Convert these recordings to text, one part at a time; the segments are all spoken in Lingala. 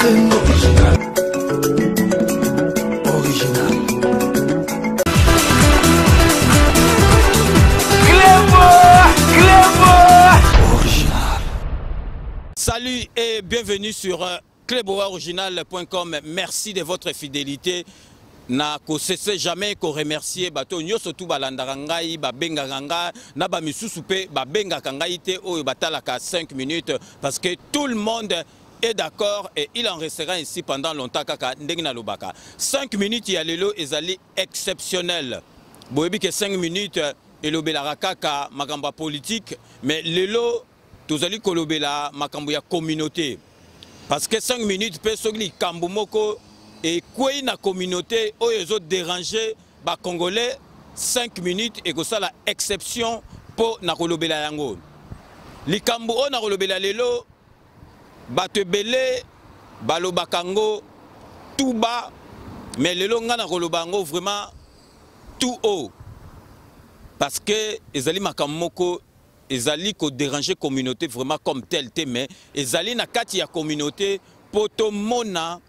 Esengo original. Original. Salut et bienvenue sur cleboaoriginal.com. Merci de votre fidélité. Na kosese jamais koremercier bato nyonso tu balandaka ngai, babengaka ngai na bamisusu mpe babengaka ngai te oyo batalaka 5 minutes, parce que tout le monde est d'accord et il en restera ainsi pendant longtemps. Kaka ndenge nalobaka, 5 minutes ya lelo ezali exceptionnel. Boyebi ke 5 minutes elobelaka kaka makambo ya politique, mais lelo tozali kolobela makambo ya communauté, parce que 5 minutes mpe soki likambo moko ekwei na communauté oyo ezodéranger bacongolais, 5 minutes ekosala exception mpo na kolobela yango. Likambo oyo na kolobela lelo, bato ebele balobaka yango tout bas, mais lelo ngai na koloba yango vraiment tout haut, parce que ezali makambo moko ezali kodéranger communauté vraiment comme tel te, mais ezali na kati ya communauté mpo tomona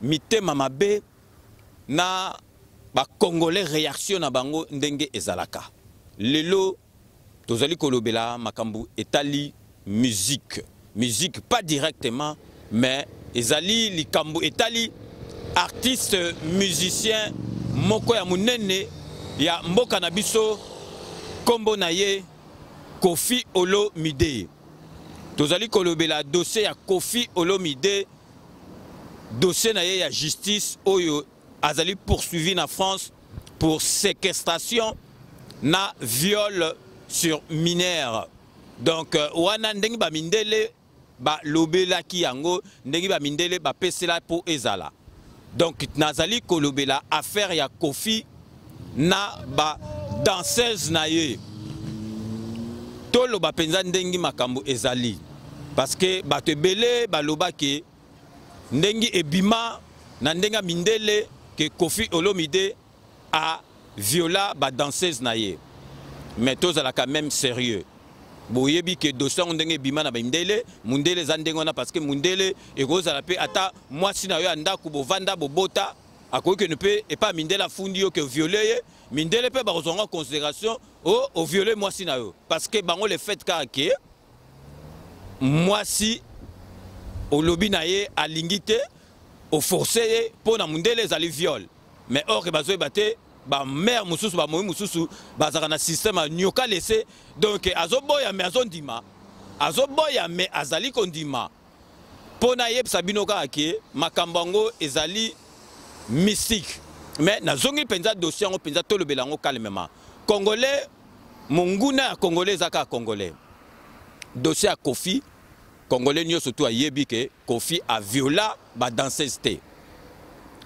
mitema mabe na bacongolais, réaction na bango ndenge ezalaka. Lelo tozali kolobela makambo etali musique. Musique pas directement, mais ezali likambo etali artiste musicien moko ya monene ya mboka na biso, nkombo na ye Koffi Olomide. Tozali kolobela dossier ya Koffi Olomide, dossier na ye ya justice oyo azali poursuivi na France pour séquestration na viol sur mineur. Donc wana ndenge bamindele balobelaki yango, ndenge bamindele bapesela mpo ezala. Donc nazali kolobela affaire ya Koffi na badanseuse na ye. Toloba mpenza ndenge makambo ezali, parce que bato ebele balobaki ndenge ebima na ndenge ya mindele ke Koffi Olomide a viola badanseuse na ye. Mais tozalaka même sérieux. Boyebi ke dossier yango ndenge ebima na bamindele, mundele eza ndenge wana, parce que mundele ekozala mpe ata mwasi na yo ya ndako, bovanda, bobota, akoki kende mpe epai ya mindele, afundi yo ke viole ye. Mindele mpe bakozwa yango considération o oviole mwasi na yo, parce que bango, le fait kaka ke mwasi olobi na ye alingi te, oforce ye, mpo na mundele ezali viol. Mais or ke bazoyeba te, bamare mosusu, bamoi mosusu bazalaka na système ya nyoka lese. Donc azoboya me azondima, azoboya me azali kondima. Mpo nayebisa bino kaka ke makambo yango ezali mystique, mais nazongi mpenza dossier yango mpenza, tolobela yango calmement. Congolais, monguna ya congolais eza kaka congolais. Dossier ya Koffi, congolais nyonso tu ayebi ke Koffi aviola badanseuse te.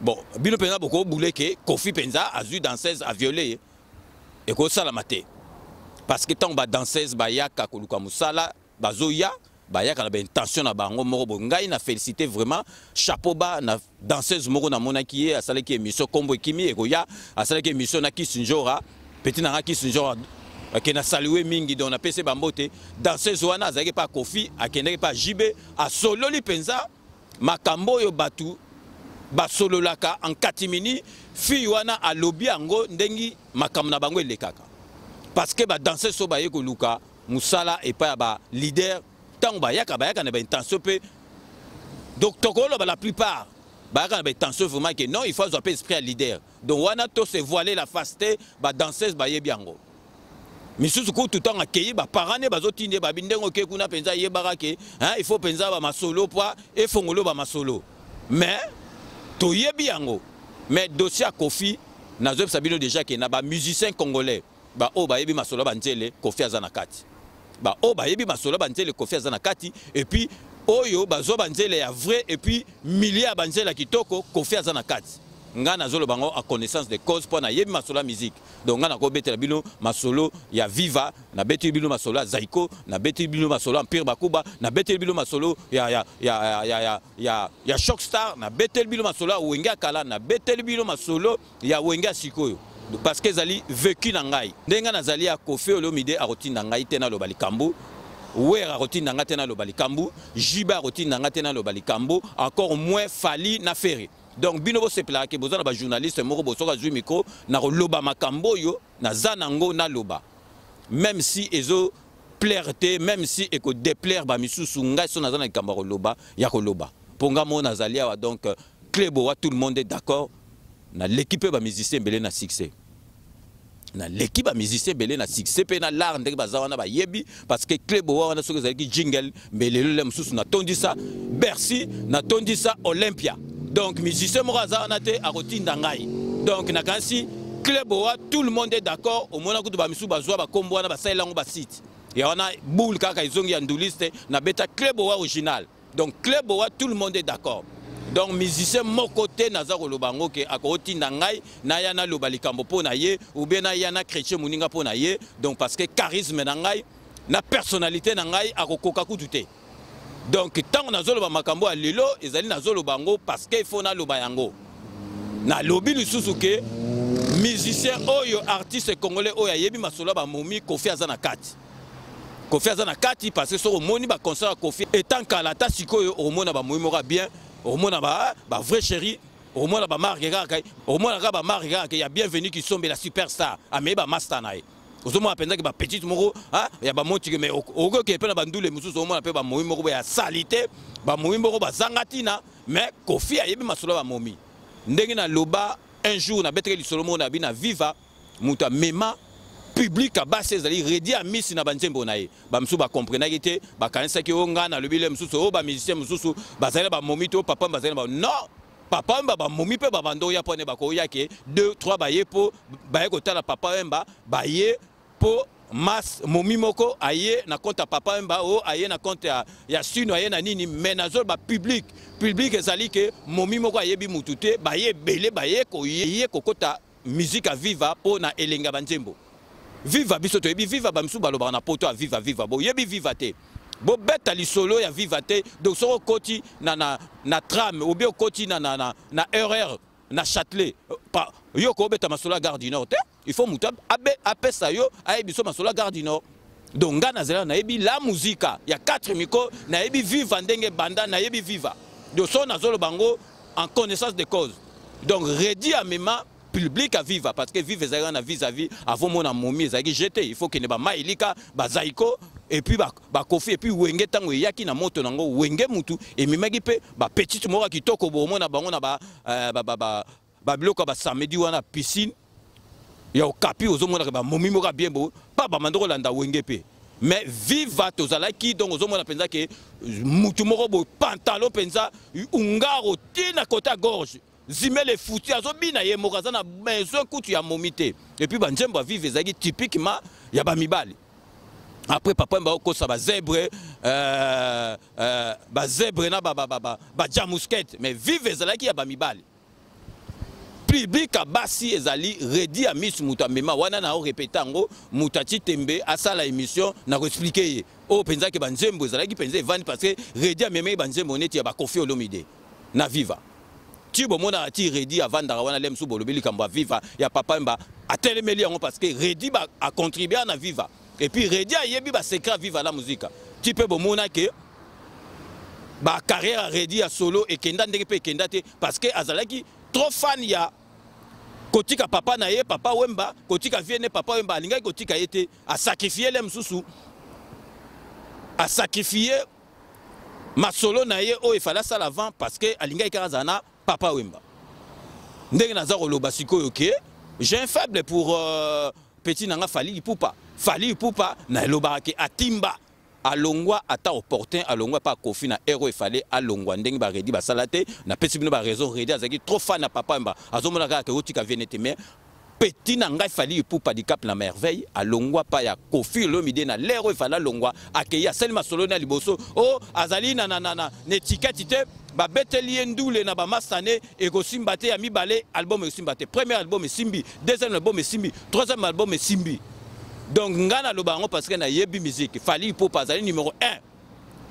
Bon, bino mpenza bokobule ke Koffi mpenza azwi danseuse aviole ye, ekosalama te, parce que ntango badanseuse bayaka koluka mosala, bazoya, bayaka na baintention na bango moko boye. Ngai na félicité vraiment, chapeau bas na danseuse moko namonaki ye asalaki émission, kombo ekimi, ekoya, asalaki émission na Kisi Njora, petit na nga Kisi Njora ake na salue mingi. Donc napesi bambote. Danseuse wana azalaki mpa Koffi, akendaki mpa JB, asololi mpenza makambo oyo bato basololaka en catimini. Fille wana alobi yango ndenge makambo na bango elekaka, parce que badanseuse oyo baye koluka mosala epai ya baleader, ntango bayaka, bayaka na baintention mpe. Donc tokoloba la plupart bayaka na baintention vraiment ke non, il faut azwa mpe esprit ya leader. Donc wana to se voiler la face te, badanseuse bayebi yango. Misusu kutu, ntango akei, baparent ne bazotindi ye, babi ndenge okei kuna mpenza, ayebaka ke il faut mpenza bamasolo po efongolo bamasolo. Mais toyebi yango. Mais dossier ya Koffi, nazoyebisa bino déjà ke na bamusicien congolais baoyo bayebi masolo ya banzele, Koffi aza na kati. Baoyo bayebi masolo ya banzele, Koffi aza na kati. Et puis oyo bazwa banzele ya vrai et puis milieu ya banzele ya kitoko, Koffi aza na kati. Ngai nazoloba yango en connaissance de cause, mpo nayebi masolo ya musique. Donc ngai nakobetela bino masolo ya Viva, nabeteli bino masolo ya Zaiko, nabeteli bino masolo ya Empire Bakuba, nabeteli bino masolo ya Choc Star, nabeteli bino masolo ya Wenge ya kala, nabeteli bino masolo ya Wenge ya sikoyo, parce que ezali vécu na ngai. Ndenge nazali ya Koffi Olomide akotinda ngai te naloba likambo. Wera akotinda nga te naloba likambo, JB akotinda nga te naloba likambo, encore moins Fally na Ferre. Donc bino bosepelaka ke boza na bajournaliste moko bosoki azwi micro na koloba makambo oyo naza nango naloba, même si ezo plaire te, même si eko déplaire bamisusu, ngai so naza na likambo ya koloba, ya koloba mpo nga moko nazali awa. Donc Cleboa, tout le monde est d'accord, naleki mpe bamusicien ebele na succès, naleki bamusicien ebele na succès mpe na l'art ndenge baza wana bayebi, parce que Cleboa wana soki ezalaki jingle, mbe lelo le mosusu natondisa Bercy, natondisa Olympia. Donc musicien moko aza wana te akotinda ngai. Donc nakanisi Cleboa, tout le monde est d'accord. Omona kutu bamisusu bazwa bakombo wana, basalela yango basite ya wana boule kaka ezongi ya nduliste nabeta Cleboa original. Donc Cleboa, tout le monde est d'accord. Donc musicien moko te naza koloba yango ke akotinda ngai naya naloba likambo mpo na ye ou bien naya na chrétien moninga mpo na ye. Donc parce que charisme na ngai na personnalité na ngai akokoka kutu te. Donc ntango nazoloba makambo ya lelo, ezali nazoloba yango parce que il faut naloba yango. Nalobi lisusu ke musicien oyo, artiste congolais oyo ayebi masolo ya bamomi, Kofi aza na kati. Kofi aza na kati parce que soki omoni baconcert ya Kofi etant kala ata sikoyo, okomona bamomi moko ya bien, okomona bavrai chéri, okomona bamarke kaka, okomona kaka bamarke kaka ya Bienvenu Kisombela superstar amei bamaster na ye. Ozomona mpenzaki bapetite moko ya bamotike, mais okoki mpe na bandule mosusu, omona mpe bamomi moko boye ya sali te, bamomi moko bazanga ntina. Mais Kofi ayebi masolo ya bamomi. Ndenge naloba un jour, nabetaki lisolo moko na bi na Viva, moto amema public abasi ezali Reddy Amisi na banzembo na ye. Bamisusu bakomprenaki te, bakanisaki oyo ngai nalobi le mosusu oyo bamusicien mosusu bazali na bamomi te, oyo papa bazali na ba non, Papa Wemba bamomi mpe babanda oya mpo ne bakoya ke 2 3 baye mpo baye kotala Papa Wemba, baye mpo mas momi moko aye na compte ya Papa Wemba, oyo aye na compte ya sino aye na nini. Mais nazoloba public ezali ke momi moko ayebi mutu te, baye ebele, baye koye kokota musique ya Viva mpo na elengi ya banzembo Viva. Biso toyebi Viva, bamisusu balobaka na poto ya Viva Viva, boyebi Viva te, bobeta lisolo ya Viva te. Donc soki okoti na tram ou bien okoti na RER na Châtelet, pa, yo kobeta masolo ya Gare du Nord te, il faut moto apesa yo ayebi so masolo ya Gare du Nord. Donc nga nazala nayebi La Musica ya 4 miko, nayebi Viva ndenge banda, nayebi Viva. Donc so nazoloba yango en connaissance de cause. Donc Reddy amema public à Viva parce que Viva ezalaki na vis-à-vis avant mona momi ezalaki jeté, il faut kende bamailika bazaiko et puis bakofi et puis Wenge. Ntango eyaki na moto nango Wenge, mutu ememaki mpe bapetite moko ya kitoko, bomona bango na babiloko ya basamedi wana, piscine ya Okapi, ozomonaka bamomi moko ya bien bo pa bamanda kolanda Wenge mpe. Mais Viva tozalaki, donc ozomona mpenza ke mutu moko boye, pantalon mpenza ungaro ntina kota ya gorge, zimele efuti, azobina ye moko, aza na besoin kutu ya momi te. Et puis banzembo ya Viva ezalaki typiquement ya bamibali. Après Papa Wemba okosa bazèbre, bazèbre na bajamusket, mais Viva ezalaki ya bamibali. Public ya basi ezali Reddy Amisi moto amema wana. Na orepeta yango, moto ati tembe asala émission na koexpliquer ye oyo mpenza ke banzembo ezalaki mpenza evandi, parce que Reddy amemaki banzembo neti ya baKofi Olomide na Viva. Ti bomonaka ti Reddy avandaka wana, le mosusu bolobi likambo ya Viva ya Papa Wemba, atelemeli yango parce que Reddy acontribua na Viva et puis Reddy ayebi basecret ya Viva La Musica. Ti mpe bomona ke bacarrière ya Reddy ya solo ekenda ndenge mpe ekenda te, parce que azalaki trop fan ya kotika papa na ye Papa Wemba, kotika vie ne Papa Wemba. Alingaki kotika ye te, asacrifie le mosusu, asacrifie masolo na ye oyo efale asala avant, parce que alingaki kaka azala na Papa Wemba. Ndenge naza koloba sikoyo ke j'ai un faible pour petit nanga Fally Ipupa. Fally Ipupa nalobaka ke atimba alongwa ata opportun, alongwa pa Kofi na ero efale alongwa ndenge baReddy basala te. Napesi bino baraison. Reddy azalaki trop fan na Papa Wemba, azomona kaka ke otika vie te. Mais petit na ngai Fally Ipupa Dicap la Merveille alongwa pa ya Kofi Olomide na lero efale alongwa, akei asali masolo na liboso o azali na étiquette te, babeteli ye ndule na bamasane ekosimba te. Ya mibale album ekosimba te, premier album esimbi, deuxième album esimbi, troisième album esimbi. Donc ngai naloba yango parce que nayebi musique. Fally Ipupa azali numéro 1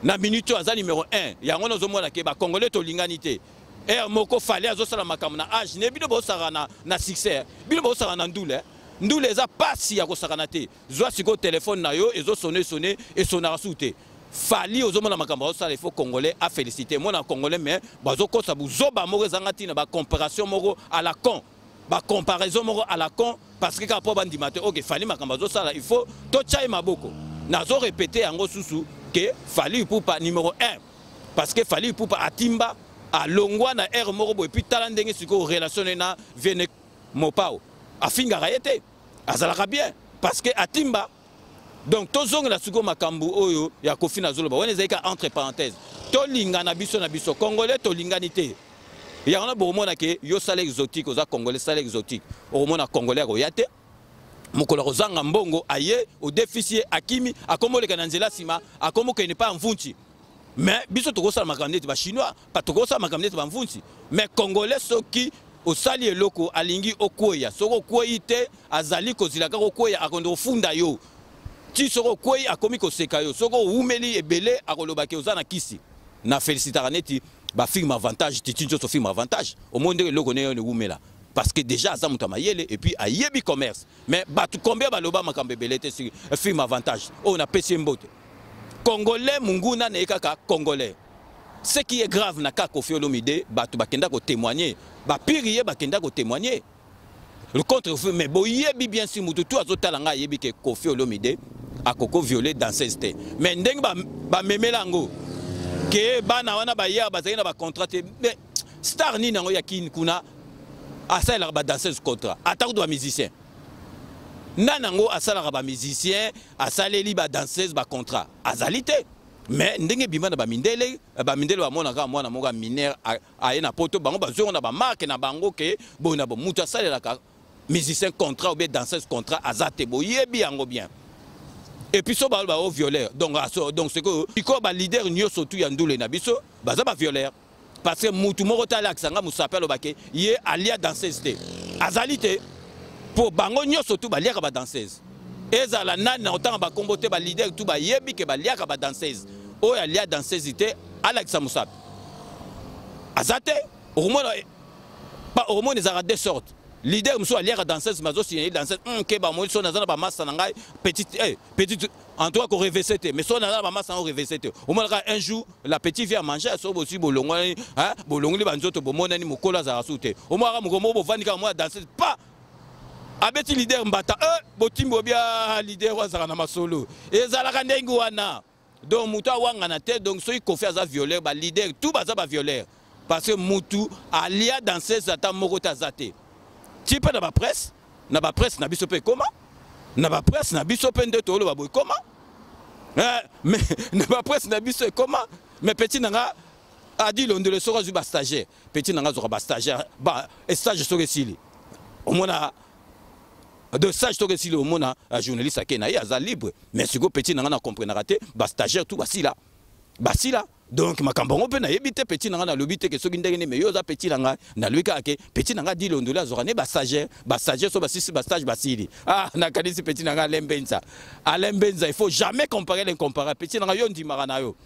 na minute oyo, aza numéro 1. Yango nazomona ke bacongolais tolingani te. Ere moko Fally azosala makambo na age ne, bino bosaka na succès, bino bosaka na ndule. Ndule eza pasi ya kosakana te. Zwa sikoyo telefone na yo ezo sonne sonne esonaka su te. Fally ozomona makambo azosala, il faut congolais a féliciter. Mona congolais mais bazokosa buzoba moko ezanga ntina, ba comparation moko à la con. Ba comparaison moko à la con parce que kaka po bandima te ok Fally makambo azosala, il faut totya ye maboko. Nazo répéter yango susu ke Fally Ipupa numéro 1 parce que Fally Ipupa atimba alongwa na aire moko boye, puis tala ndenge sikoyo relation na viene Mopao afingaka ye te, azalaka bien parce que atimba. Donc tozongela sikoyo makambo oyo ya Koffi nazoloba wana ezali ka entre parenthèse. Tolingana biso na biso congolais, tolingani te. Yango na bokomona ke yo sala exotique, oza congolais, sala exotique, okomona congolais akoya te. Mokolo akozanga mbongo aye odefisi ye, akimi, akomoleka na nzela nsima, akomokende pa mvunti. Mais biso tokosala makambo neti bachinois, pa tokosala makambo neti bamvunti. Mais congolais soki osali eloko alingi okweya, soki okweyi te azali kozila kaka okweya, akondi kofunda yo ti soki okweyi akomi koseka yo, soki owumeli ebele akolobaki oza na kisi. Na félicitaka neti bafirme avantage, titi nyonso firme avantage, omoni ndenge eloko ne yo ewumela parce que déjà aza moto ya mayele et puis ayebi commerce. Mais bato combien baloba makambo ebele te sur firme avantage oyo napesi ye mbote. Congolais munguna na ye kaka congolais. Ce qui est grave na ka Koffi Olomide, bato bakenda kotémoigner, bapiri ye bakenda kotémoigner le contre, mais boyebi bien si mutu tu azotala ngai ayebi ke Koffi Olomide akoko violer danseuse te. Mais ndenge bamemela yango ke bana wana baya bazali na bacontrat te, mais star nini yango ya kini kuna asalelaka badanseuse contrat? Ata kutu bamusicien nani yango asalaka bamusicien asaleli badanseuse bacontrat? Azali te. Mais ndenge ebima na bamindele, bamindele bamonaka mwana moko ya minere aye na poto, bango bazongo na bamarke na bango ke boye na bo moto asalelaka musicien contrat ou bien danseuse contrat aza te. Boyebi yango bien. Et puis so baloba o violeur, donc donc c'est que sikoyo baleader nyonso tu ya ndule na biso baza bavioleur parce que mutu moko te alakisa nga mosapi alobake ye alia danseuse te, azali te. Mpo bango nyonso tu baliaka badanseuse, ezala nani na kotanga bakombo te, baleader tu bayebi ke baliaka badanseuse. Oyo alia danseuse te alakisa mosapi, aza te. Okomona okomona ezalaka deux sortes. Leader mosusu aliaka danseuse mais azosigne danseuse ke bamoi so naza na bamasa na ngai petite, petite en tout cas korevese te, mais so naza na bamasa na orevese te. Omonaka un jour la petite vient manger, so bosi bolongwani, bolongoli banzoto, bomonani mokolo azalaka su te. Omonaka mokolo moko bovandi kaka mwa danseuse pa abeti leader mbata, botimbi obia leader oyo azalaka na masolo, ezalaka ndenge wana. Donc moto awangana te. Donc soki Koffi aza violeur, baleader tout baza bavioleur parce que mutu alia danseuse ata moko te aza te. Ti mpe na bapresse, na bapresse na biso mpe ekoma, na bapresse na biso mpe nde toloba boye ekoma, mais na bapresse na biso ekoma. Mais petit na nga adi londele soki azwi bastagiaire, petit na nga azwaka bastagiaire, ba stage soki esili omona de stage soki esili omona journaliste ake na ye aza libre. Mais sikoyo petit na nga na comprenaka te, bastagiaire tout basila basila. Donc makambo yango mpe nayebi te. Petit na ngai nalobi te ke soki ndenge nini, mais yo oza petit na ngai, nalobi kaka ke petit na ngai di londoli azwaka ne bastagiaire, bastagiaire so basisi bastage basili. Ah, nakanisi petit na ngai Alain Mbenza, Alain Mbenza, il faut jamais comparer l'incomparable. Petit na ngai, yo ndimaka na yo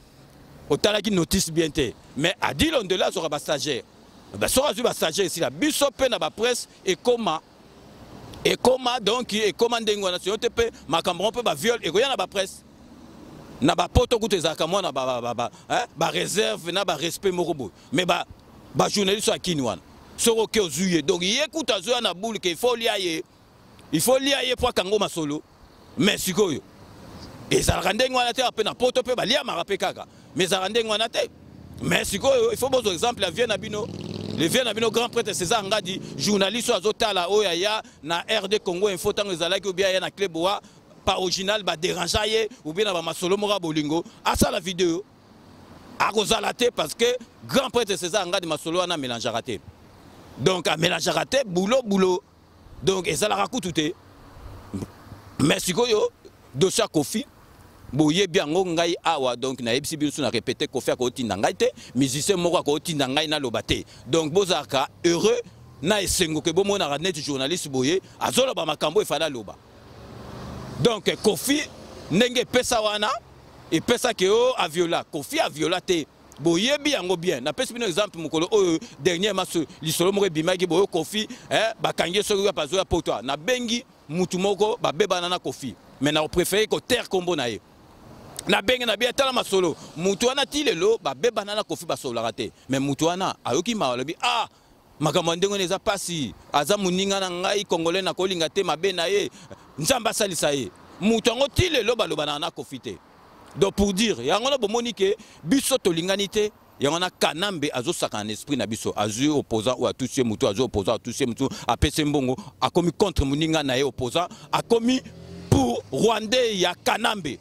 otalaki notice bien te, mais adi londoli azwaka bastagiaire. Soki azwi bastagiaire esila, biso mpe na bapresse ekoma ekoma. Donc ekoma ndenge wana siyo te mpe makambo yango mpe baviole ekoya na bapresse. Na bapoto kutu ezalaka mwana bareserve na barespect moko boye, mais bajournaliste oyo akini wana soki oke ozwi ye, donc ye kutu azoya na boule ke il faut lia ye, il faut lia ye po akango masolo. Mais sikoyo ezalaka ndenge wana te. Mpe na poto mpe baliamaka mpe kaka, mais ezalaka ndenge wana te. Mais sikoyo il faut bozwa exemple ya vie na bino, le vieux na bino grand prêtre César Ngadi. Journaliste oyo azotala oyo aya na RD Congo Info ntango ezalaki, obi aya na Cleboa pa original, badérangea ye ou bien na bamasolo moko ya bolingo asala video, akozala te parce que grand prêtre César Ngadi masolo wana amélangeaka te. Donc amélangeaka te boulot boulot, donc ezalaka kutu te. Mais sikoyo dossier ya Koffi boyebi yango ngai awa, donc nayebisi bino so na répété, Koffi akotinda ngai te, musicien moko akotinda ngai naloba te. Donc bozalaka heureux na esengo ke bomonaka neti journaliste boye azoloba makambo efali aloba. Donc Koffi ndenge epesa wana epesaki oyo aviola, Koffi aviola te, boyebi yango bien. Napesi bino exemple mokolo oyo dernier maso lisolo moko ebimaki boyo Koffi, bakangi ye soki wapi azoya poto nabengi. mutu moko babebana na Koffi, mais na préféré ko taire kombo na ye. Nabenge na bien, tala masolo, mutu wana ti lelo babebana na Koffi, basololaka te, mais mutu wana ayoki mawa, alobi: "Ah, makambo ya ndenge wana eza pasi, aza moninga na ngai congolais, nakolinga te mabe na ye, Nzambe asalisa ye." Mutu yango ti lelo balobanaka na Koffi te. Donc pour dire, yango na bomoni ke biso tolingani te. Yango na Kanambe azosaka na esprit na biso, azwi opposant oyo atusi ye mutu, azwi opposant, atusi ye mutu, apesi mbongo, akomi contre moninga na ye opposant, akomi pour Rwandais ya Kanambe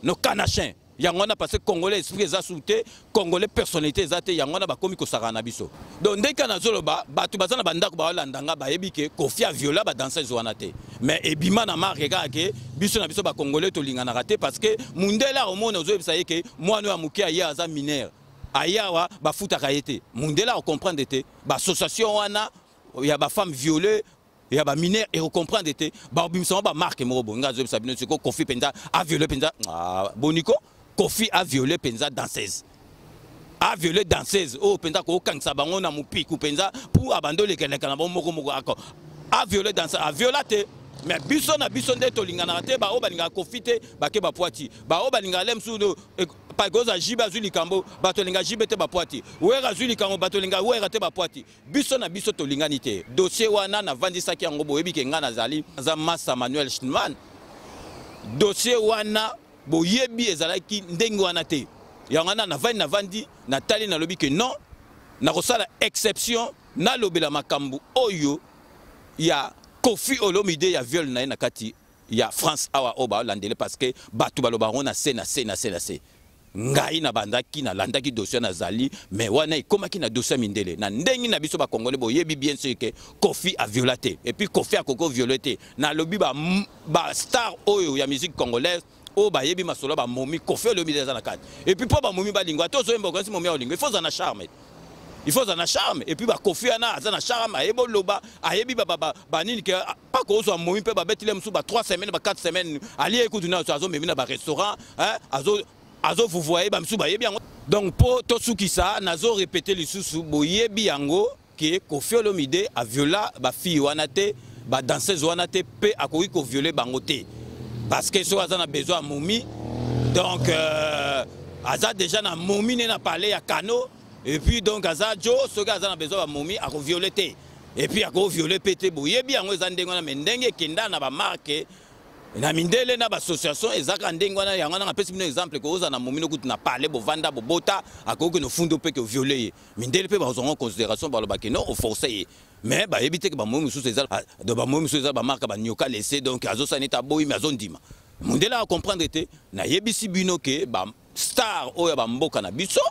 no kanachien. Yango wana, parce que congolais esprit eza su te, congolais personnalité eza te. Yango wana bakomi kosakana na biso. Donc ndenge kaka nazoloba, bato baza na bandako baolanda nga, bayebi ke Koffi aviola badanseuse wana te, mais ebima na marke kaka ke biso na biso bacongolais tolinganaka te, parce que mundele akomona, ozoyebisa ye ke mwana oyo ya moke aye, aza mineur, aye awa, bafutaka ye te. Mundele akocomprendre te. Baassociation wana ya bafemme violée, ya bamineur, ekocomprendre te. Bakobimisanga bamarke moko boye. Ngai azoyebisa bino siko, Koffi mpenza aviole mpenza. Ah, boniko Koffi aviole mpenza danseuse, aviole danseuse oyo mpenza kokangisa bango na mopiku mpenza pour abandi olekaleka na bango moko moko. Ako aviole danseuse, aviola te, mais biso na biso nde tolinganaka te. Baoyo balingaka Koffi te bake bapwati, baoyo balingaka le mosusu pakoza JB azwi likambo, bato alinga JB te bapwati, Wera azwi likambo, bato alinga Wera te bapwati. Biso na biso tolingani te. Dossier wana navandisaki yango, boyebi ke ngai nazali naza masa Manuel Schneeman. Dossier wana boyebi ezalaki ndenge wana te. Yango wana navandi, navandi, natali, nalobi ke non, nakosala exception, nalobela makambo oyo ya Koffi Olomide, ya viol na ye na kati ya France awa, oyo baolandele, parce que bato baloba yango na se na se na se na se. Ngai nabandaki, nalandaki dossier, nazali, mais wana ekomaki na dossier ya mindele na ndenge na biso bakongole. Boyebi bien sûr ke Koffi aviola te, et puis Koffi akoki oviole te. Nalobi bastar ba oyo ya musique congolaise oyo bayebi masolo bamomi, Koffi Olomide eza na kati. Et puis mpo bamomi balingo, ate ozoyemba, okanisi momi ya olingo, il faut ozala na charme, il faut ozala na charme. Et puis bakofi wana aza na charme, ayebi oloba, ayebi banini ke paka ozwa momi mpe babetile mosusu ba 3 semaines, ba 4 semaines, alie kutu na azomemi na barestaurant, azovuvoye bamisusu, bayebi yango. Donc mpo tosukisa, nazorepete lisusu, boyebi yango ke Koffi Olomide aviola bafille wana te, badanseuse wana te, mpe akoki koviole bango te, parce que soki aza na besoin ya momi, donc aza déjà na momi ne na palais ya kano. Et puis donc aza jo, soki aza na besoin bamomi, akoviole te, et puis akoviole mpe te. Boyebi yango eza ndenge wana, mais ndenge ekenda na bamarke na mindele na baassociation, ezaka ndenge wana. Yango wana apesi bino exemple ke ozala na momi nokutu na palais, bovanda, bobota, akoki nofundi mpe ke oviole ye. Mindele mpe bazwango considération, balobaki non, oforce ye, mais bayebi te ke bamomi mosusu eza, donc bamomi mosusu eza bamarke banyoka lese. Donc azosala neti aboyi, mais azondima. Mondele acomprendre te. Nayebisi bino ke bastar oyo ya bamboka na biso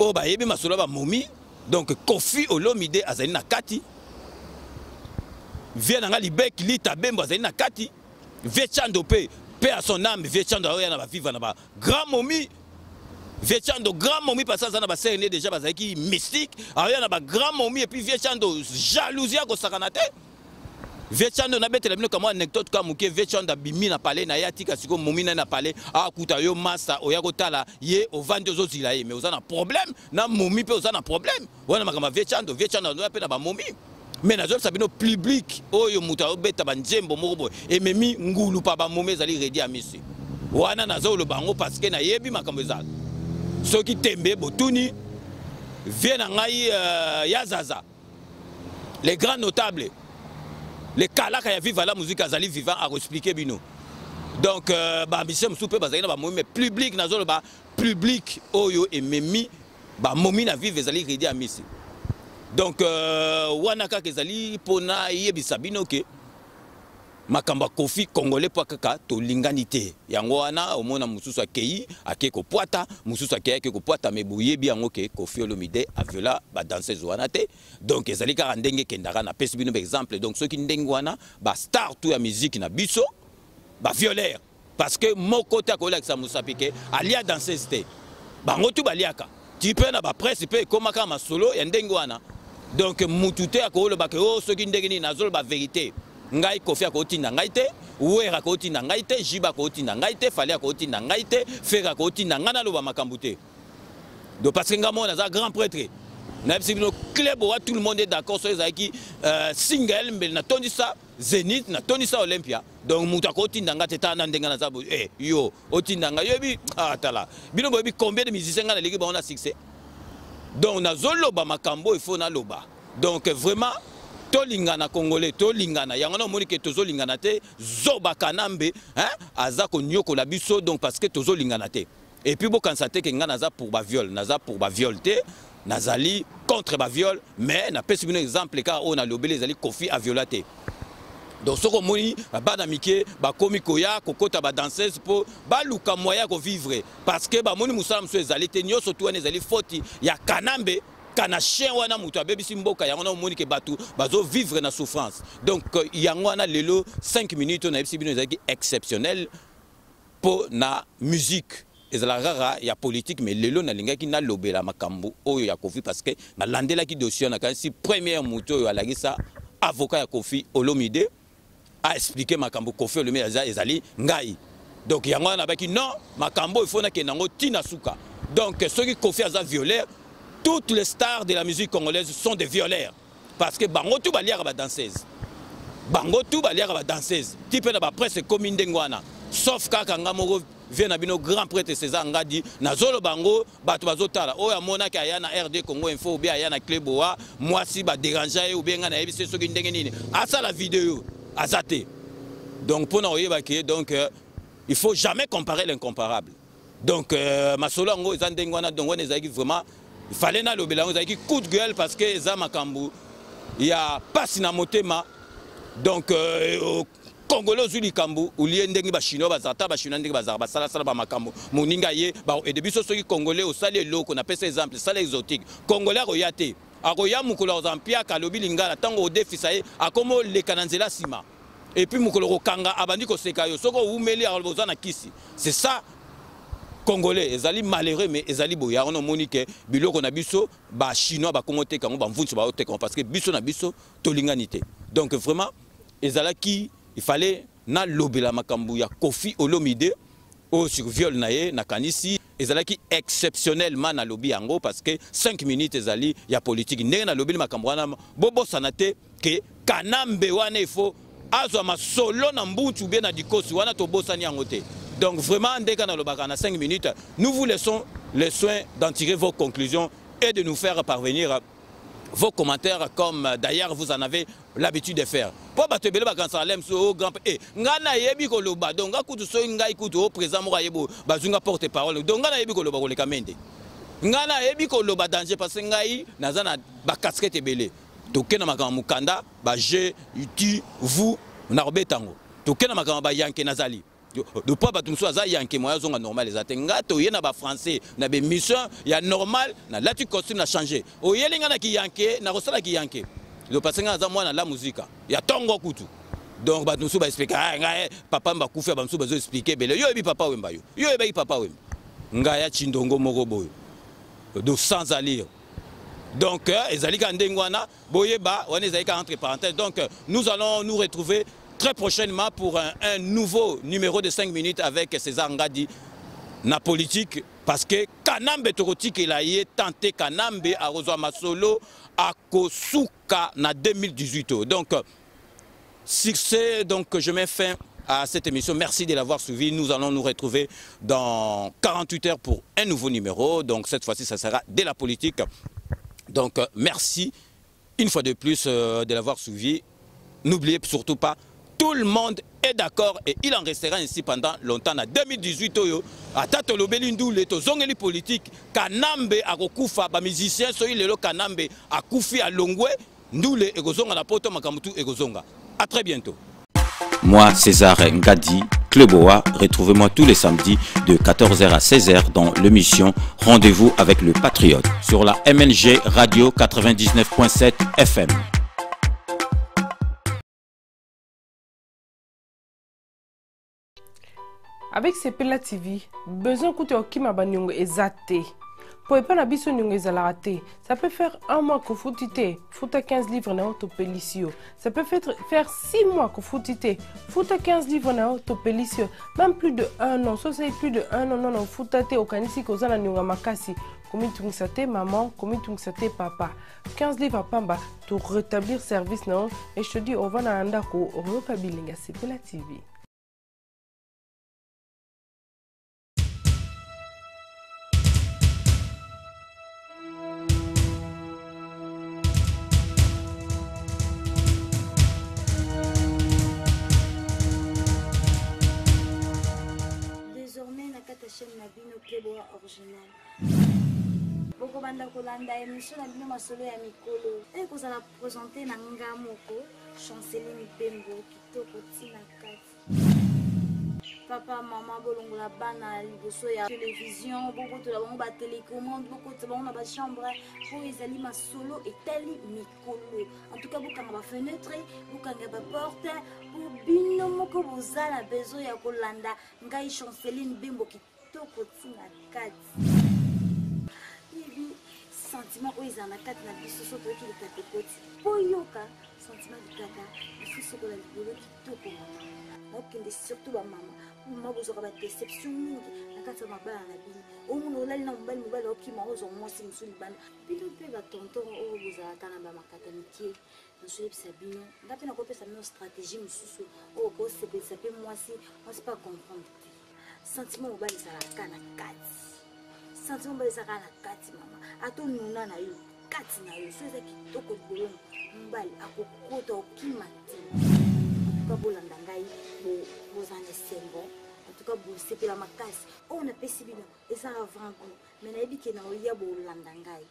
oyo bayebi masolo ya bamomi, donc Koffi Olomide azali na kati, vie na nga Libek Lita Bembo azali na kati, vie Chando mpe, paix à son âme, vie Chando aoya na baviva na bagrand momi. Vie Chando grand momi, parce aza na basere ne déjà bazalaki mystique, aoya na bagrand momi. Et puis vie Chando jalousie akosakana te. Vie Chando, nabetela bino kamwa anecdote ka moke. Vie Chando abimi na palais na ye, atika sikoyo momi na ye na palais, akuta yo masa oya kotala ye, ovandi, ozozila ye, mais oza na problème na momi mpe oza na problème wana. Makambo ya vie Chando, vie Chando azoya mpe na bamomi, mais nazolisa bino public oyo moto azobeta banzembo moko boye ememi ngulu pa bamomi, ezali Reddy Amisi wana. Nazoloba yango parce que nayebi makambo ezala. Soki tembe, botuni vie na ngai ya Zaza, les grands notables, le kalaka ya Viva la Musique, azali vivant, akoexplike bino. Donc bamusicien mosusu mpe bazali na bamomi, mais public nazoloba, public oyo ememi bamomi na vive ezali Reddy Amisi. Donc wana kaka ezali mpona yebisa bino ke makambo ya Koffi, congolais mpo kaka tolingani te. Yango wana omona mosusu akei, akei kopwata, mosusu akei, akei kopwata, mais boyebi yango ke Koffi Olomide aviola badanseuse wana te. Donc ezali kaka ndenge ekendaka. Napesi bino baexemple. Donc soki ndenge wana bastar tout ya musique na biso baviolere, parce que moko te akolakisa mosapi ke alia danseuse te, bango tu baliaka ti mpe na bapresse mpe ekomaka masolo ya ndenge wana. Donc mutu te akoloba ke o soki ndenge nini. Nazoloba vérité. Ngai Koffi akotinda ngai te, Wera akotinda ngai te, JB akotinda ngai te, Fally akotinda ngai te, Ferre akotinda ngai naloba makambo te. Donc parce que ngai moko naza grand prêtre. Nayebisi bino Cleboa, tout le monde est d'accord. Soki ezalaki single mbele natondisa Zénith, natondisa Olympia. Donc moto akotinda nga te, tala na ndenge naza boye. Yo otinda nga, yoyebi, ah, tala bino boyebi combien de musiciens nga naleki bango na succès. Donc nazoloba makambo il faut naloba. Donc vraiment tolingana, Congolais, tolingana. Yango na omoni ke tozolingana te. Zoba Kanambe, hein, aza konyokola biso, donc parce que tozolingana te. Et puis bokanisa te ke nga naza pour ba viol, naza pour ba viol te, nazali contre ba viol, mais napesi bino exemple kaka oyo nalobeli ezali Koffi aviola te. Donc soki omoni bana mike bakomi koya kokota ba danseuse mpo baluka moyen ya kovivre, parce que bamoni mosala mosusu ezali te, nyonso tu wana ezali faute ya Kanambe kana chien wana, moto abebisi mboka. Yango wana omoni ke bato bazovivre na souffrance. Donc yango wana lelo 5 minutes oyo nayebisi bino ezalaki exceptionnel mpo na musique, ezalaka kaka ya politique, mais lelo nalingaki nalobela makambo oyo ya Koffi parce que nalandelaki dossier. Nakanisi première moto oyo alakisa avocat ya Koffi Olomide aexpliquer makambo Koffi Olomide ezali ngai. Donc yango wana nabaki non, makambo oyo il faut nakende yango ntina suka. Donc soki Koffi aza violeur, toutes les stars de la musique congolaise sont des violeurs, parce que bango tu baliaka badanseuse, bango tu baliaka badanseuse ti mpe na bapresse ekomi ndenge wana, sauf kaka nga moko vie na bino grand prêtre César Ngadi. Nazoloba yango, bato bazotala. Oyo amonaki aya na RD Congo Info ou bien aya na Cleboa, mwasi badéranger ye ou bien ngai nayebi se soki ndenge nini asala video aza te. Donc mpona oyebaki, donc il faut jamais comparer l'incomparable. Donc masolo yango eza ndenge wana. Donc wana ezalaki vraiment, il fallait nalobela yango, ezalaki coup de gueule parce que eza makambo ya pasi na motema. Donc Congolais ozwi likambo olie ndenge Bachinois bazala, ta Bachinois ndenge bazalaka, basalasala bamakambo, moninga ye baede biso. Soki Congolais osali eloko, napesa exemple, sala exotique, Congolais akoya te, akoya mokolo akozala mpiaka, alobi lingala, ntango odefisa ye akoma oleka na nzela nsima, et puis mokolo kokanga abandi koseka yo. Soki owumeli, akoloba oza na kisi. C'est ça Congolais, ezali malheureux, mais ezali boye. Yango nomoni ke biloko na biso, Bachinois bakongo teka yango, bamvunsu baoteka yango, parce que biso na biso tolingani te. Donc vraiment ezalaki, il fallait nalobela makambo ya Koffi Olomide oyo sur viol na ye. Nakanisi ezalaki exceptionnellement nalobi yango parce que 5 minutes ezali ya politique. Ndenge nalobeli makambo wana, bobosana te ke Kanambe wana ifo azwa masolo na mbuntu bien na dikosi wana, tobosani yango te. Donc vraiment ndenge nalobaka na 5 minutes, nous vous laissons le soin d'en tirer vos conclusions et de nous faire parvenir vos commentaires, comme d'ailleurs vous en avez l'habitude de faire. Po bato ebele bakanisaka lem so o grand e ngai nayebi koloba. Donc nga kutu, soki ngai kutu o président moko ayebi, bazwi nga porte parole. Donc ngai nayebi koloba koleka Mende, ngai nayebi koloba danger, parce que ngai naza na bacasquette ebele. Toke na makambo mokanda baje tu vous nakobeta yango, toke na makambo bayanke nazali depuis bato mosusu aza yanke moya azonga normal eza te. Nga toye na bafrançais na bémission ya normal, nalati costume, na change. Oyeli nga na kiyanke, nakosala kiyanke, donc parce nga aza mwana la muzika ya ntongo kutu. Donc bato mosusu baexpliquer ngai papa bakufi, bamosusu bazoexpliquer ebele. Yo oyebi Papa Wemba, yo oyebaki Papa Wemba, ngai ya chindongo moko boye, donc sans allure. Donc ezali kaka ndenge wana, boyeba wana ezali kaka entre parenthèses. Donc nous allons nous retrouver très prochainement pour un nouveau numéro de 5 minutes avec César Ngadi na politique, parce que Kanambe tokotikela ye tante Kanambe akozwa masolo, akosuka na 2018. Donc succès, donc je mets fin à cette émission. Merci de l'avoir suivi. Nous allons nous retrouver dans 48 heures pour un nouveau numéro. Donc cette fois-ci, ça sera de la politique. Donc merci une fois de plus de l'avoir suivi. N'oubliez surtout pas, tout le monde est d'accord et il en restera ainsi pendant longtemps. En 2018, oyo, ata tolobeli ndule, tozongeli politique, Kanambe akokufa, ba musicien soki lelo Kanambe akufi alongwe, ndule ekozonga na poto, makambo tu ekozonga. À très bientôt. Moi, César Ngadi, Cleboa, retrouvez-moi tous les samedis de 14h à 16h dans l'émission Rendez-vous avec le Patriote sur la MNG Radio 99.7 FM. Avec Sepela TV, besoin kutu ya kokima baniongo eza te, po epai na biso niongo ezalaka te. Ça peut faire un mois kofuti te, futa 15 livres na yo, topelisi yo. Ça peut faire 6 mois kofuti te, futa 15 livres na yo, topelisi yo. Même plus de un an, so osali plus de un an nono ofuta te, okanisi koza na niongo ya makasi. Komitungisa te maman, komitungisa te papa. 15 livres pamba to rétablir service na yo et je te dis ovanda na ndako oyoka bilengi ya Sepela TV. Désormais na kati ya chaîne na bino Cleboa original bokobanda kolanda émission na bino masolo ya mikolo ekozala présente na nga moko Chanceline Bembo kitoko ntina kati papa mama bolongola bana liboso ya television bobotola bango batelecommande bokotisa bango na bachambre mpo ezali masolo etali mikolo en tout cas bokanga bafenetre bokanga baporte mpo bino moko boza na besoin ya kolanda ngai chanceline bembo kitoko ntina kati yebi sentiment oyo ezala na kati na biso so toyoki likata ekoti mpo yoka sentiment likata lisusu kola libolo kitoko mama naokende surtout bamama mama bozwaka badeception mingi na kati ya mabala na bino omona olali na mobali mobali okima ozwa mwasi mosusu libanda bino mpe batonton oyo bozalaka na bamakata mike nazoyebisa bino nga mpe nakopesa bino stratégie mosusu oyo okosepelisa mpe mwasi mwasi mpe acomprendre te sentiment mobali ezalaka na kati sentiment mobali ezalaka na kati mama ata onuna na yo kati na yo so eza kitoko likolo mobali akokota okima te antuka bolanda ngai bozala na esengo antuka bosepela makasi oyo napesi bino eza avant goût me nayebi ke na oya bolanda ngai.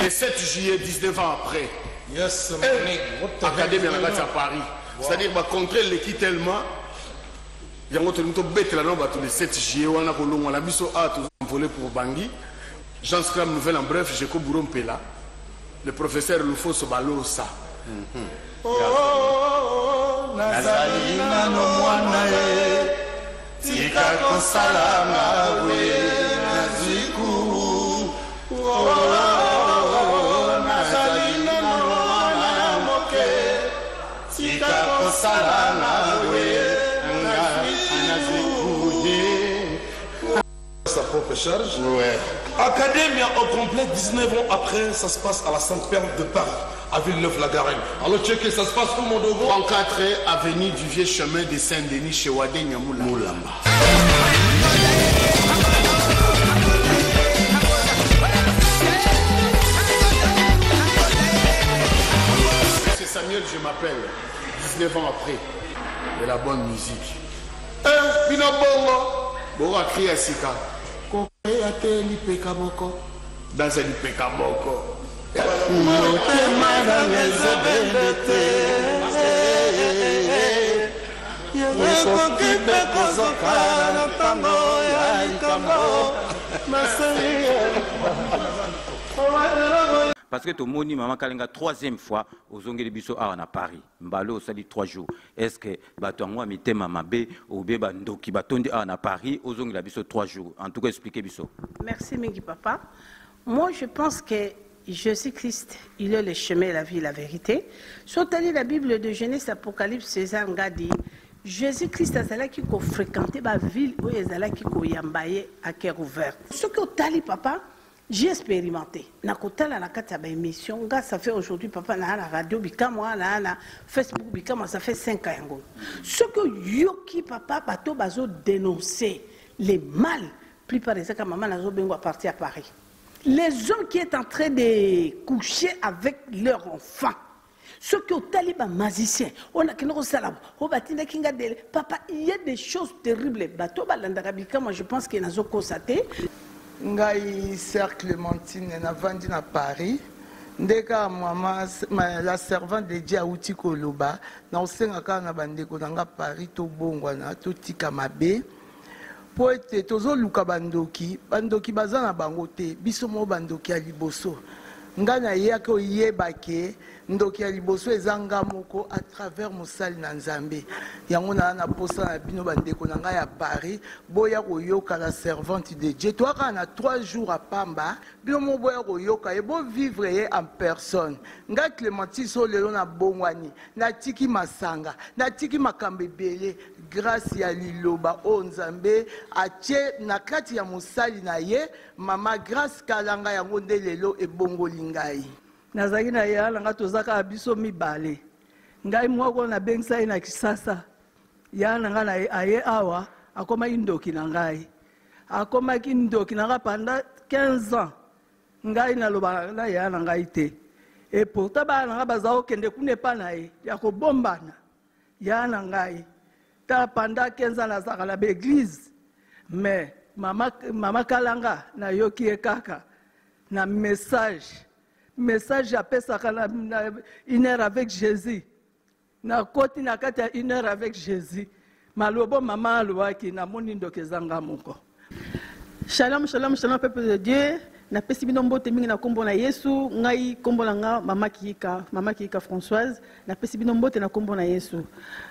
Le 7 juillet, 19 ans après, Yes, eh, académie na kati ya Paris. C'est-à-dire bacontre eleki tellement yango tolingi tobetela nao bato le 7 juillet wana kolongwa na biso awa toenvolé pour Bangui. Jean Scram, nouvelle en bref, Jeko Bouro Mpela, le professeur Lufoso Balosa. Oh, oh, oh, nazali nano mwana ye tika kosala mawe nazwi kuru oh, oh, nazali nano mwana moke tika kosala mawe nazwi kuru ye Sa propre charge. Ouais. Academia au complet, 19 ans après, ça se passe à la Sainte-Perle de Paris, à Villeneuve-la-Garenne. Alors checkez, ça se passe où, mon dogo? 34 avenue du Vieux Chemin de Saint-Denis, chez Wadé Nyamoula. Moulamba. C'est Samuel, je m'appelle, 19 ans après, de la bonne musique. Eh, bino bongo, bongo a crié à Sika. Kokoya te lipeka moko, dans un lipeka moko. Motema nanga ezobende te ekoki mpe kozoka na ntango ya likambo nasali. Parce que tomoni mama Kalenga troisième fois ozongeli biso awa na Paris mbalo osali 3 jours. Est-ce que bato yango ya mitema mabe obe bandoki batondi awa na Paris ozongela biso 3 jours? En tout cas, expliquez biso. Merci mingi papa. Moi je pense que Jésus-Christ, il est le chemin, la vie, la vérité. Sotali la Bible de Genèse, Apocalypse, César Ngadi, Jésus-Christ azalaki ko fréquenter ba ville oyo ezalaki koyamba ye à cœur ouvert. Soki otali papa, j'ai expérimenté. Na kotala na kati ya ba émission, nga ça fait aujourd'hui papa na la radio bikamwa na na Facebook bikamwa, ça fait 5 ans yango. Soki oyoki papa bato bazo dénoncer les mal, plupart des cas maman nazo bengo à partir à Paris. Les hommes qui sont en train de coucher avec leur enfant. Ceux qui ont taliban magicien, on a qui nous salam, on batina kinga dele. Papa, il y a des choses terribles. Bato balanda bika, moi je pense qu'il y a des constaté. Ngai sœur Clémentine na vandi na Paris. Ndeka mama la servante de Dieu auti koloba na osenga kaka na bandeko na nga Paris to bongwana to tika mabe. Po ete tozoluka bandoki, bandoki baza na bango te, biso mo bandoki ya liboso. Nga nayaki oyeba ke ndoki ya liboso eza nga moko à travers mosali na Nzambe. Yango naza na posa na bino ba ndeko na nga ya Paris, boya koyoka la servante de Dieu. Toza kaka na 3 jours ya pamba, bino moko boya koyoka ye, bo vivre ye en personne. Nga Clementine soki lelo nabongwani, natiki masanga, natiki makambo ebele grace ya liloba oyo Nzambe atie na kati ya mosali na ye Mama Grace Kalanga, yango nde lelo ebongoli ngai. Nazalaki na yaya na ngai, toza kaka biso mibale. Ngai moko nabengisa ye na Kisasa. Yaya na ngai aye awa, akomaki ndoki na ngai. Akomaki ndoki na ngai pendant 15 ans. Ngai nalobaka na yaya na ngai te. Et pourtant bana na ngai baza kokende kuna epa na ye ya kobombana. Yaya na ngai tala pendant 15 ans nazalaka na ba eglise mais mama, mama Kalanga nayoki ye kaka na message, message apesaka na, na une heure avec Jésus. Nakoti na kati ya une heure avec Jésus, malobo mama alobaki, namoni ndoki eza nga moko. Shalom, shalom, shalom, peuple de Dieu. Napesi bino mbote mingi na kombo na Yesu. Ngai kombo na nga Mama Kiyika, Mama Kiyika Françoise. Napesi bino mbote na kombo na Yesu.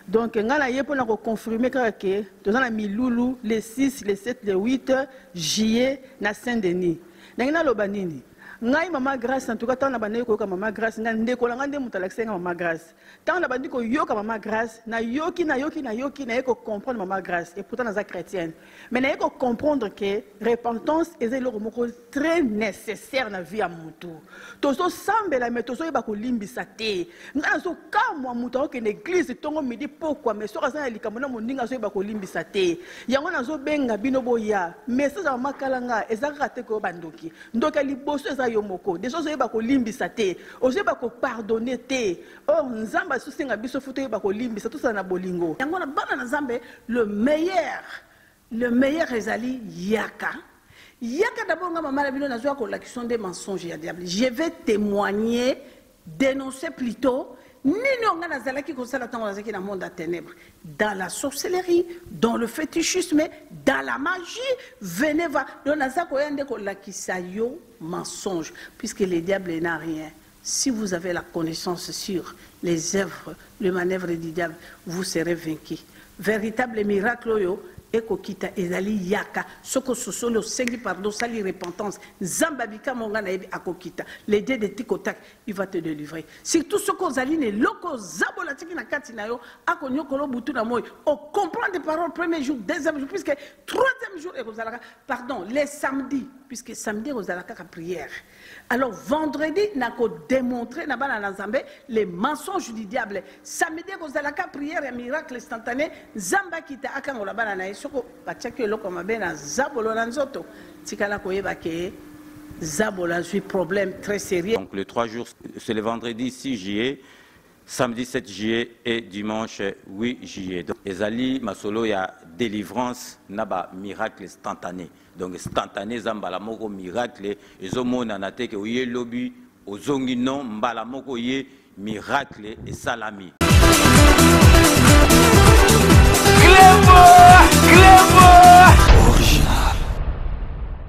Donc ngai na ye pona ko confirmer kaka ke toza na milulu le 6, le 7, le 8 juillet na Saint-Denis. Ndenge naloba nini? Ngai Mama Grace, en tout cas tango na bandaki koyoka Mama Grace, ngai ndeko na ngai nde moto alakisaki ngai Mama Grace. Tango na bandi koyoka Mama Grace, nayoki, nayoki, nayoki, naye ko comprendre Mama Grace. Et pourtant naza chrétienne. Mais naye ko comprendre que repentance eza eloko moko très nécessaire na vie ya mutu. Tozo sambela mais tozo yeba kolimbisa te. Nga nazo kamwa mutu akokende église tongo midi pokwa mais soki aza na likambo na moninga azo yeba kolimbisa te. Yango nazo benga bino boya. Message ya Mama Kalanga eza kaka te koyo ba ndoki. Ndoki ya liboso eza yo moko. Dejà ozo yeba kolimbisa te. Ozo yeba ko pardonner te. Or Nzambe azo senga biso faut toyeba kolimbisa, tosala na bolingo. Yango wana bana na Nzambe le meilleur, le meilleur ezali yaka. Yaka d'abord nga mama na bino nazoya kolakisa nde mensonge ya diable. Je vais témoigner, dénoncer plutôt nini oyo nga nazalaki kosala ntango nazalaki na monde ya ténèbres, dans la sorcellerie, dans le fétichisme, dans la magie. Venez va. Donc naza koya nde kolakisa yo mensonge, puisque le diable n'a rien. Si vous avez la connaissance sur les œuvres, les manœuvres du diable, vous serez vaincu. Véritable miracle oyo ekokita ezali yaka. Soki ososoli, osengi pardon, osali repentance, Nzambe abika monga na yebi akokita. Le Dieu de Tikotak, il va te délivrer. Surtout soki ozali na eloko zabola tiki na kati na yo, akonyokolo butu na moi. O comprendre parole premier jour, deuxième jour, puisque troisième jour ekozalaka, pardon, les samedis, puisque samedi ekozalaka kaka prière. Alors vendredi nako démontrer na bana na Nzambe les mensonges du diable. Samedi ekozalaka prière ya miracle instantané, Nzambe akita akangola bana na ye. Soko batiaki eloko mabe na zabolo na nzoto, tikala koyeba ke zabolo azwi problème très sérieux. Donc le 3 jours, c'est le vendredi 6 juillet, samedi 7 juillet et dimanche 8 juillet. Donc ezali masolo ya délivrance na ba miracle instantané. Donc instantané eza mbala moko miracle ezomonana te ke oye lobi ozongi, non, mbala moko ye miracle esalami.